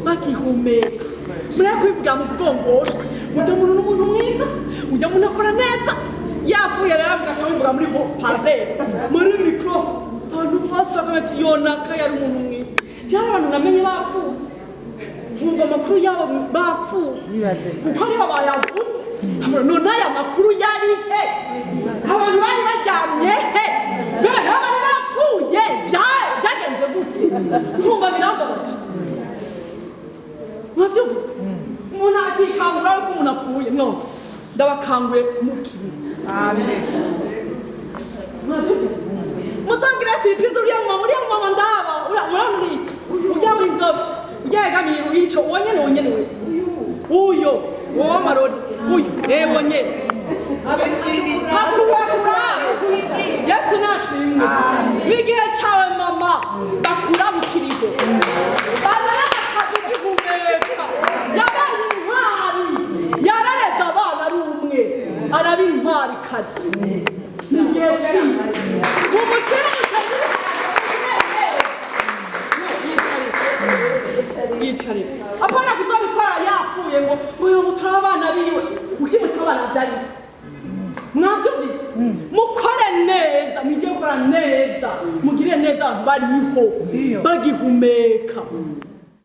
bagihumeka. Mureke kwivugira mu bwongoshwe: ujya muntu n'umuntu mwiza, ujya muntu akora neza. Yapfuye rero mugaca muvuga muri haut-parleur, muri micro, abantu bose bakavuga ati yonaka yari umuntu mwiza. Cyangwa abantu namenye bapfuye, nkumva amakuru yabo bapfuye, kuko nibo bayavuze. None aya makuru yari he? Abantu bari baryamye he? Mbega nabo bari bapfuye? Byagenze gute? Nkumva birambabaje. Mwabyumvise, umuntu akikangura yuko umuntu apfuye. No ndabakanguye mukiri. Mwabyumvise, muzongere surprise uriya mama, uriya mama ndaba urabona uriya ujya w'inzobe, ujya yegamiye uyico, uwo nyene, uwo nyene, we uyo, uwo w'amarori, uyu ewo nyene. Haguruka kurabe. Yesu nashimwe. N'igihe cawe mama, bakurabukiriho, bazana akazi gihumeka. Yabaye intwari, yarareze abana ari umwe, araba intwarikazi. Ni igihe ciwe, mumushyire. Yicarire. Apana kuzobitwara yapfuye ngo yo mutura abana biwe, kuki mutabana byari mwabyumvise. Mukore neza, mwige gukora neza, mugire neza abantu bariho bagihumeka.